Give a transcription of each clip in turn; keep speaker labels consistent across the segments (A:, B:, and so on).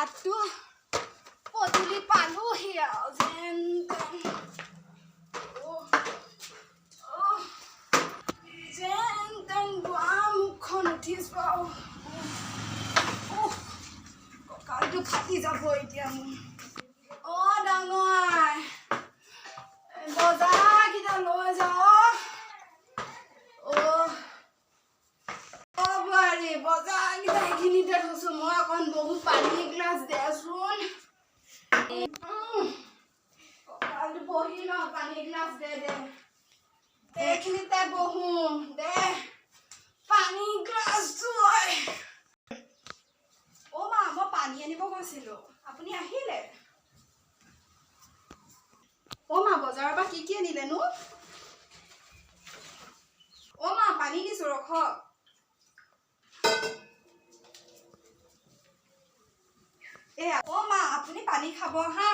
A: বাটটো পদূলি পালোহি আৰু যেন তেন। অ', অ', যেন তেন দুৱাৰ মুখখন উঠিছো আৰু। উহ, কঁকালটো ফাটি যাব এতিয়া মোৰ। অ' ডাঙৰ আই, বজাৰকেইটা লৈ যাওঁ। অ' অ' বোৱাৰী, বজাৰকেইটা এইখিনিতে থৈছোঁ। মই অকণ বহু, পানী এগিলাচ দেচোন। কঁকালটো বহি লওঁ, পানী এগিলাচ দে দে। এইখিনিতে বহো দে, পানী গ্লাছটো। ঐ অ' মা, মই পানী আনিব গৈছিলোঁ, আপুনি আহিলে। অ' মা, বজাৰৰ পৰা কি কি আনিলেনো? অ' মা, পানী দিছোঁ, ৰখক। এয়া অ' মা, আপুনি পানী খাব হা।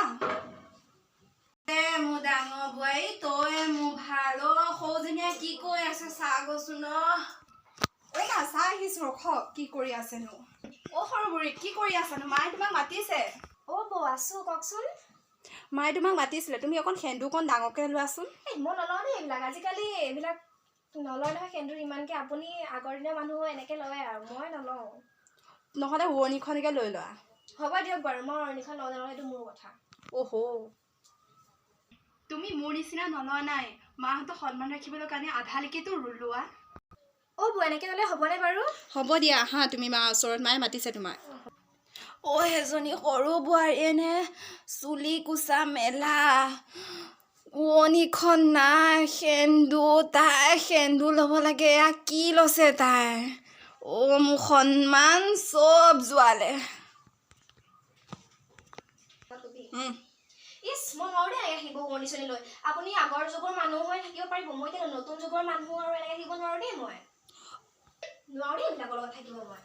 A: এ মোৰ ডাঙৰ বোৱাৰী, তই মোৰ ভাল। অ' সৰুজনীয়ে কি কৈ আছে চাহ গচোন। অ মা, চাহ আহিছোঁ, ৰখক। কি কৰি আছেনো? অ' সৰু বুঢ়ী, কি কৰি আছানো? মায়ে তোমাক মাতিছে।
B: অ' বৌ, আছোঁ, কওকচোন।
A: মায়ে তোমাক মাতিছিলে, তুমি অকণ সেন্দুৰকণ ডাঙৰকৈ লোৱাচোন।
B: এই মই নলওঁ দেই এইবিলাক। আজিকালি এইবিলাক নলয় নহয় সেন্দুৰ ইমানকৈ। আপুনি আগৰ দিনৰ মানুহ হৈ এনেকৈ লয় আৰু মই নলওঁ।
A: নহ'লে উৰণিখনকে লৈ লোৱা।
B: হ'ব দিয়ক বাৰু, মই অৰণিখন লওঁ নলওঁ সেইটো মোৰ কথা।
A: অহ, তুমি মোৰ নিচিনা নলোৱা নাই, মাহঁতক সন্মান ৰাখিবলৈ কাৰণে আধালৈকেতো লোৱা।
B: অ' বৌ, এনেকৈ ল'লে হ'বনে বাৰু?
A: হ'ব দিয়া, আহা তুমি মাৰ ওচৰত, মায়ে মাতিছে তোমাক। অ' সেইজনী সৰু বোৱাৰীয়ে নে, চুলি কোচা মেলা, উৰণিখন নাই, সেন্দুৰ, তাই সেন্দুৰ ল'ব লাগে, এয়া কি লৈছে তাই? অ' মোৰ সন্মান চব যোৱালে।
B: ইছ, মই নোৱাৰোঁ দেই এনেকৈ থাকিব উৰণি চুৰণি লৈ। আপুনি আগৰ যুগৰ মানুহ হৈ থাকিব পাৰিব, মই এতিয়া নতুন যুগৰ মানুহ আৰু এনেকৈ থাকিব নোৱাৰোঁ দেই। মই নোৱাৰোঁ দেই এইবিলাকৰ লগত থাকিব মই।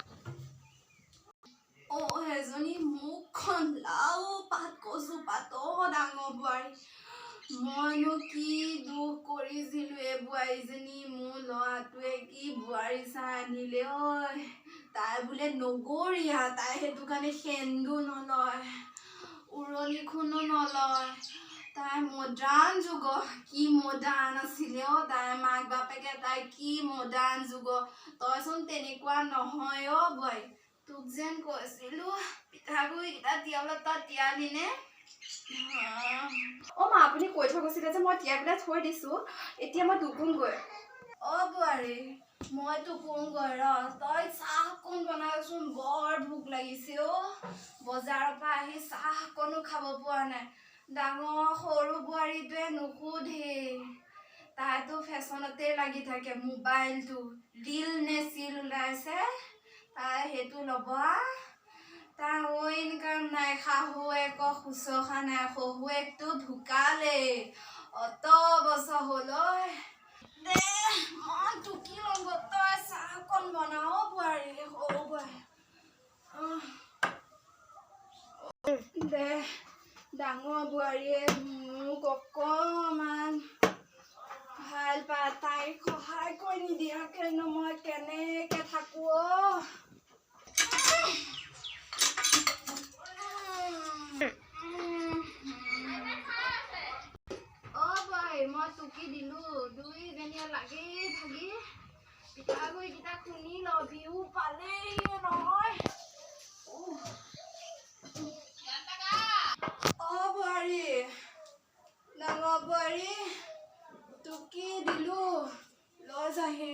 A: অ' সেইজনী মুখখন লাও পাত কচু পাত। অ' ডাঙৰ বোৱাৰী, মইনো কি দুখ কৰিছিলোঁ? এই বোৱাৰীজনী, মোৰ ল'ৰাটোৱে কি বোৱাৰী চাই আনিলে ঐ। তাই বোলে নগৰীয়া, তাই সেইটো কাৰণে সেন্দুৰ নলয়, উৰণিখনো নলয়। তাই মডাৰ্ণ যুগৰ, কি মডাৰ্ণ আছিলে অ'। তাইৰ মাক বাপেকে তাই কি মডাৰ্ণ যুগৰ। তইচোন তেনেকুৱা নহয় অ' বোৱাৰী। তোক যেন কৈছিলো পিঠাগুড়িকেইটা তিয়াবলৈ, তই তিয়ালি নে? অ' মা, আপুনি কৈ থৈ গৈছিলে যে, মই তিয়াই পেলাই থৈ দিছোঁ। এতিয়া মই টুকুমগৈ। অ' বোৱাৰী, মই টুকুমগৈ ৰ, তই চাহকণ বনাচোন, বৰ ভোক লাগিছে অ'। বজাৰৰ পৰা আহি চাহকণো খাব পৰা নাই। ডাঙৰ সৰু বোৱাৰীটোৱে নুসুধেই, তাইতো ফেশ্বনতে লাগি থাকে। মোবাইলটো ৰিল নে চিল ওলাইছে, তাই সেইটো ল'ব। তাৰ অইন কাম নাই। শাহুৱেকক শুশ্ৰূষা নাই, শহুৱেকটো ঢুকালেই অত বছৰ হ'ল। ঐ দে, মই টুকি লওঁগৈ, তই চাহকণ বনাও বোৱাৰী, সৰু বোৱাৰী। অহ। দে, ডাঙৰ বোৱাৰীয়ে মোক অকণমান ভাল পায়, তাইক সহায় কৰি নিদিয়াকেনো মই কেনেকে থাকোঁ অ'। অ' বোৱাৰী, মই টুকি দিলো, দুইজনীয়ে লাগি ভাগি পিঠাগুড়িকেইটা খুন্দি লওঁ, বিহু পালেহিয়ে নহয়। অ' বোৱাৰী, ডাঙৰ বোৱাৰী, টুকি দিলো, লৈ যাহি।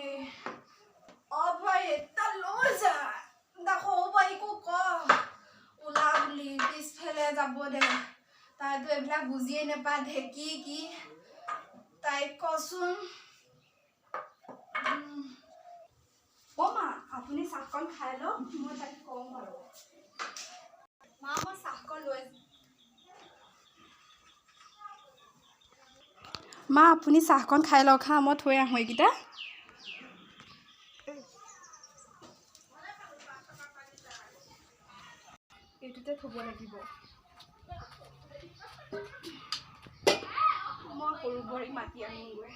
A: অ' বোৱাৰী, এটা লৈ যা। সৰু বোৱাৰীকো ক ওলা বুলি, পিছফালে যাব দে। তাইতো এইবিলাক বুজিয়ে নাপায়, ঢেঁকী কি, তাইক কচোন। অ' মা, আপুনি চাহকণ খাই লওক, মই তাইক কওঁ বাৰু। মা, মই চাহকণ লৈ। মা, আপুনি চাহকণ খাই লওক হা, মই থৈ আহোঁ এইকেইটা। এইটোতে থ'ব লাগিব। মই সৰু বোৱাৰীক মাতি আনিমগৈ।